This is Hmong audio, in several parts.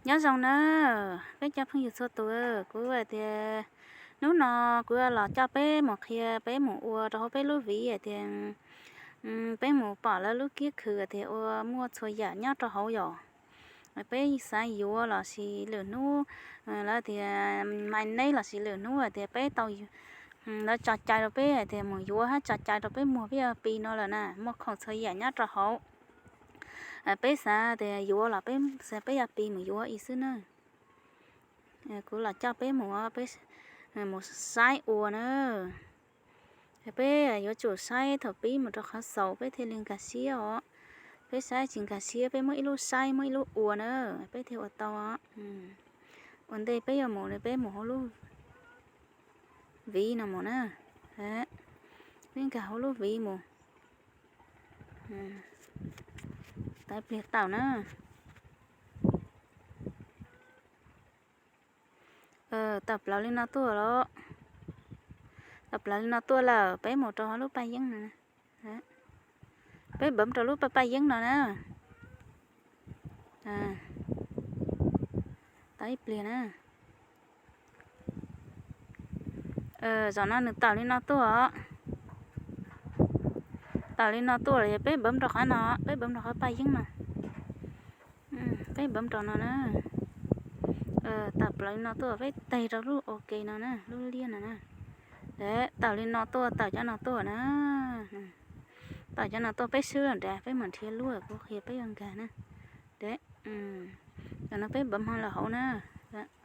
Nyob zoo na, peb cov phooj ywg txhua tus, kuv hais tias hnub no kuv los coj peb mus qhia, peb mus ua rau hauv peb lub viv hais tias peb mus pom lawv lub kiab khw hais tias ua muaj txhua yam nyob rau hauv yom. Peb xav yuav los sis lwm hnub, lawv tias mai neb los sis lwm hnub hais tias peb tau, lawv tso cai rau peb hais tias mus yuav hab tso cai rau peb muag peb yuav pi no lawm na, muaj khoom txhua yam nyob rau hauv. Peb xav tias yuav los peb xav peb yuav pi mus yuav ib xwb na. Kuv los coj peb mus, peb mus saib ua na. Peb yuav tsum saib thaum pib mus rau qhov xaus peb thiaj li nkag siab os. Peb saib tsis nkag siab peb muab ib lub saib muab ib lub ua na, peb thiaj ua tau. Ua ntej peb yuav mus peb mus hauv lub viv no mus na. Peb nkag hauv lub viv mus. Tau ib pliag tau na. Tawm plaws li no tuaj los, tawm plaws li no tuaj lawm peb mus rau hauv lub paj yeeb no. Peb npawm rau lub paj paj yeeb no na. Tau ib pliag na. Zaum no nws tawm li no tuaj os. Tawm li no tuaj los yog peb npawm rau qhov no, peb npawm rau qhov paj yeeb no. Peb npawm rau no na. Tawm plaws li no tuaj peb teg rau lub ok no na, lub liab no na. Tawm li no tuaj, tawm cov no tuaj na. Tawm cov no tuaj peb swb los nrad peb mam nrhiav lub kuv qhia peb yuav nkag na. Zaum no peb npawm qhov los hauv na.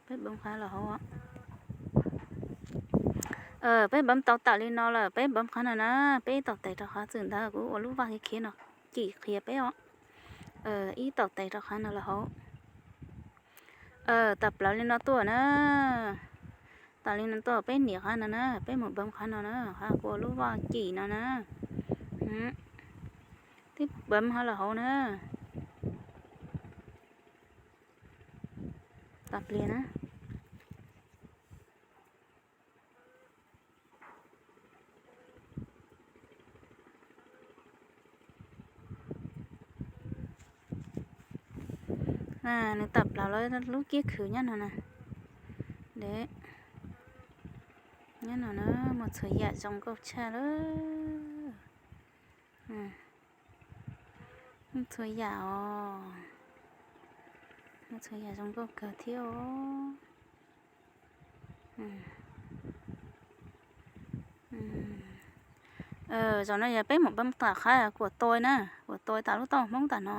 Peb npawm qhov los hauv. Peb npawm tau tawm li no lawm peb npawm qhov no na. Peb ib tau tes rau qhov txwm ntawd kuv ua lub vaj khiav khiav no cim qhia peb os. Ib tau tes rau qhov no los hauv. Tawm plaws li no tuaj na. Tawm li no tuaj peb nias qhov no na, peb mus npawm qhov no na, qhov kuv ua lub vaj cim no na. Twb npawm qhov los hauv na. Tawm pliag na. Nws tawm plaws lawm lub kiab khw nyob no na. Nyob no na, muaj txhua yam zoo nkauj tshaj lawm. Muaj txhua yam os. Muaj txhua yam zoo nkauj kawg thiab os. Zaum no yog peb mus npawm tom qhov kuam tua na, kuam tua tom lub toj Hmoob tom no.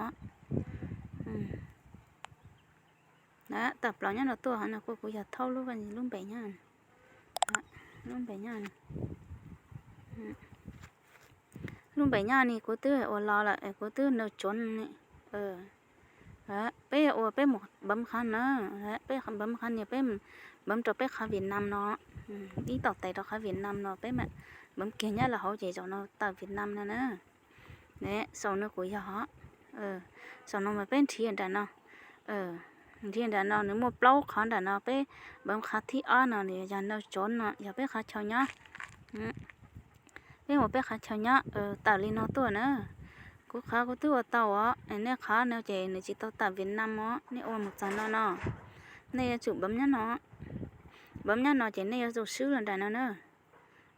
Tawm plaws nyob no tuaj no kuj kuv yog thaub lub, lub npe nyob, lub npe nyob. Lub npe nyob ni kuv twb ua los lawm es kuv twb nau tsuav ni. Peb ua peb mus npawm qhov no, peb npawm qhov ni peb npawm rau peb qhov Việt Nam no, ib tau tes rau qhov Việt Nam no peb mam npawm kiag nyob los hauv ces zaum no tawm Việt Nam no na. Saum no kuv yog, saum no mas peb nrhiav nram no, nrhiav nram no nws muaj plaub qhov nram no peb npawm qhov thib ob no nws yog nau tsuav no yog peb qhov chaw nyob. Peb mus peb qhov chaw nyob tawm li no tuaj na. Kuv qhov kuv twb ua tau os, nej qhov no ces nws tsis tau tawm Việt Nam os, nej ua mus txog no no, nej yuav tsum npawm nyob no. Npawm nyob no ces nej yuav tsum swb los nram no na.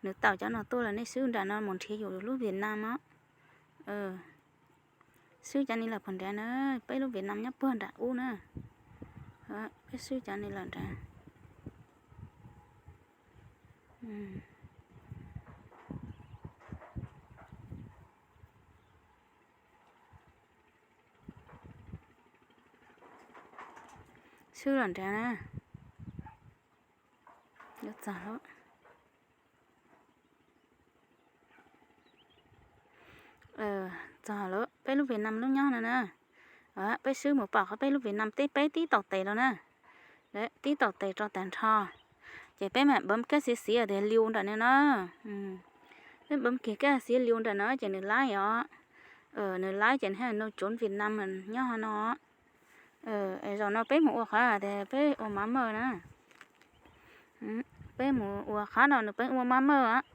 Nws tawm cov no tuaj los nej swb nram no mus nrhiav yus lub Việt Nam os. Swb cov ni los puag nrad na, peb lub Việt Nam nyob puag nram ub na. Peb swb cov ni los nrad. Swb los nrad na. Yuav txog lawm. Txog lawm, peb lub Việt Nam lub nyob no na. Peb swb mus pom qhov peb lub Việt Nam teb peb tib tau tes rau na. Tib tau tes rau tag nrho. Ces peb mam npawm kab xiav xiav tias liu nram no na. Peb npawm kiag kab xiav liu nram no ces nws laib os. Nws laib ces nws hais nau tsuav Việt Nam nyob ho no. Zaum no peb mus ua qhov tias peb ua mav mawj na. Peb mus ua qhov no nws peb ua mav mawj os.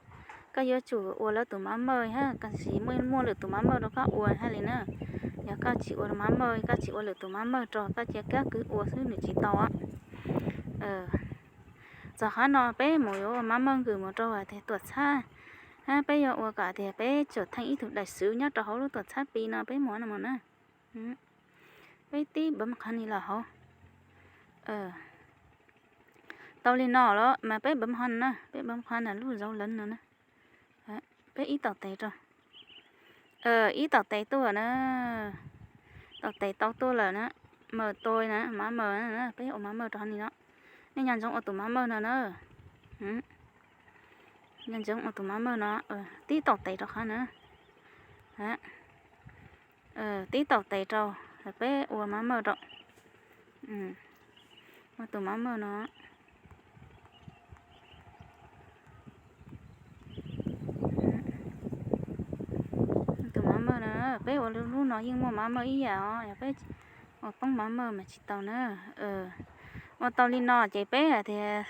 Koj yuav tsum ua lawv tus mab mawj hab, koj tsis muaj lwm tus mab mawj rau koj ua hab li na. Yog koj tsis ua mab mawj, koj tsis ua lwm tus mab mawj rau, koj cia kab kwv ua xwb nws tsis tau. Txog qhov no peb mus yuav ua mab mawj nkws mus rau hais tias tuam txhab, hab peb yuav ua kom tias peb tsuas theej ib tug daim xwv nyob rau hauv lub tuam txhab Pi no peb mus no mus na. Peb tib npawv qhov ni los hauv. Tau li no los mas peb npawv qhov no na, peb npawv qhov na lub dấu ln no na. Peb ib tau tes rau, ib tau tes tuaj na, tau tes tau tuaj lawm na, mawj tuaj na, mab mawj na, peb ua mab mawj rau qhov ni no. Nej nco ntsoov ua tus mab mawj no na. Nco ntsoov ua tus mab mawj no, tib tau tes rau qhov na. Tib tau tes rau, peb ua mab mawj rau. Ua tus mab mawj no. Tus mab mawj no, peb ua lub no yeej muaj mab mawj ib yam os, yog peb ua poob mab mawj mas tsis tau na. Ua tau li no ces peb hais tias,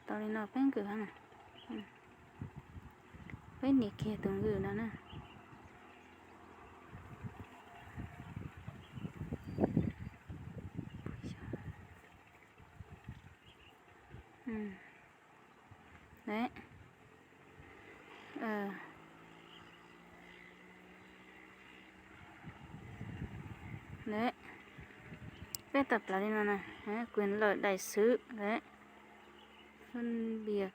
tau li no peb nkws, peb nias kiag tus nkws no na. Peb tawm plaws li no na, quyền lợi đại sứ, phân biệt.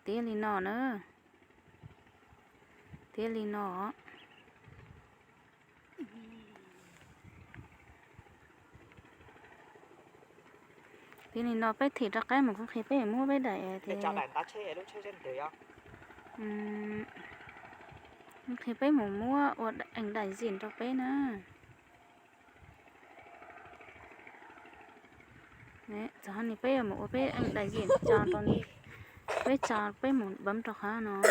Tiav li no na. Tiav li no. Tiav li no peb thim rov qab mus kuv qhia peb muab peb daim, kuv qhia peb mus muab ua ảnh đại diện rau peb na. Txog qhov ni peb yuav mus ua peb ảnh đại diện tso rau, peb tso peb mus bấm rau qhov no.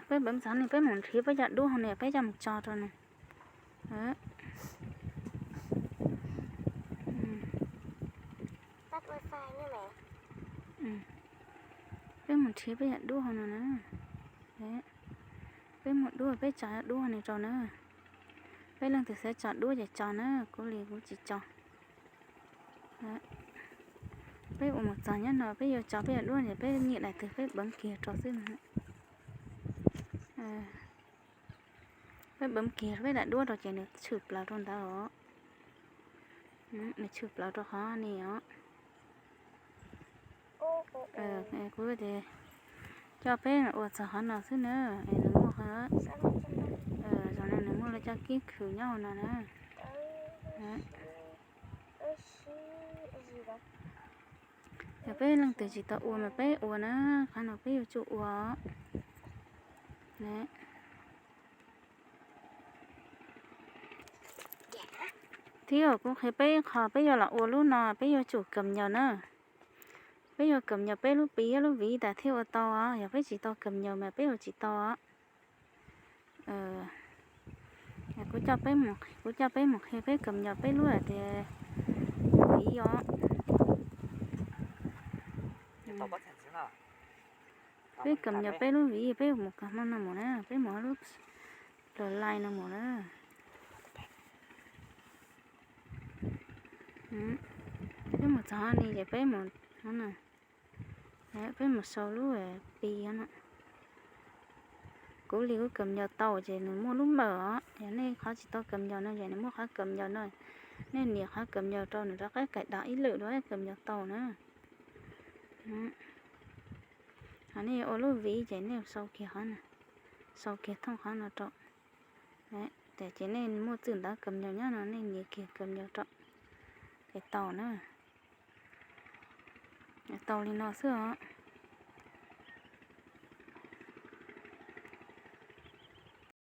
Peb bấm txog ni peb mus nrhiav peb cov duab hauv ni peb coj mus tso rau na. Peb mus nrhiav peb cov duab hauv no na. Peb muaj duab peb tso duab ni rau na. Peb leej twg xav tso duab ces tso na, kuv li kuv tsis tso. Peb ua mus txog nyob no peb yuav tso peb cov duab ces peb nyiam daim twg peb bấm kiag rau xwb no. Peb bấm kiag peb daim duab rau ces nws tshwm plaws rau ntawd os. Nws tshwm plaws rau qhov ni os. Kuv ces coj peb ua txog qhov no xwb na, es nws muaj, zaum no nws muaj lawv cov kib khwm nyob hauv no na. Yog peb leej twg tsis tau ua mas peb ua na, qhov no peb yuav tsum ua. Thiab kuv qhia peb qhov peb yuav los ua lub no peb yuav tsum cập nhật na. Peb yuav cập nhật peb lub Pi thiab lub Ví tas thiaj ua tau os, yog peb tsis tau cập nhật mas peb ua tsis tau os. Kuv coj peb mus, kuv coj peb mus qhia peb cập nhật peb lub hais tias Ví os. Peb cập nhật peb lub Ví, peb mus kag hmo no mus na, peb mus lub Play no mus na. Peb mus txog ni ces peb mus, peb mus sau lub Pi no. Kuv li kuv cập nhật tau ces nws muaj lub mawm os, yog nej qhov tsis tau cập nhật no ces nws muaj qhov cập nhật no. Nej nias qhov cập nhật rau nws rov qab cài đặt ib lwm rau cập nhật tau na. Ho nej ua lub Ví ces nej sau kiag qhov no, sau kiag thooj qhov no rau. Ces nej muaj txwj ntawv cập nhật nyob no nej nias kiag cập nhật rau ces tau na. Tau li no xwb os.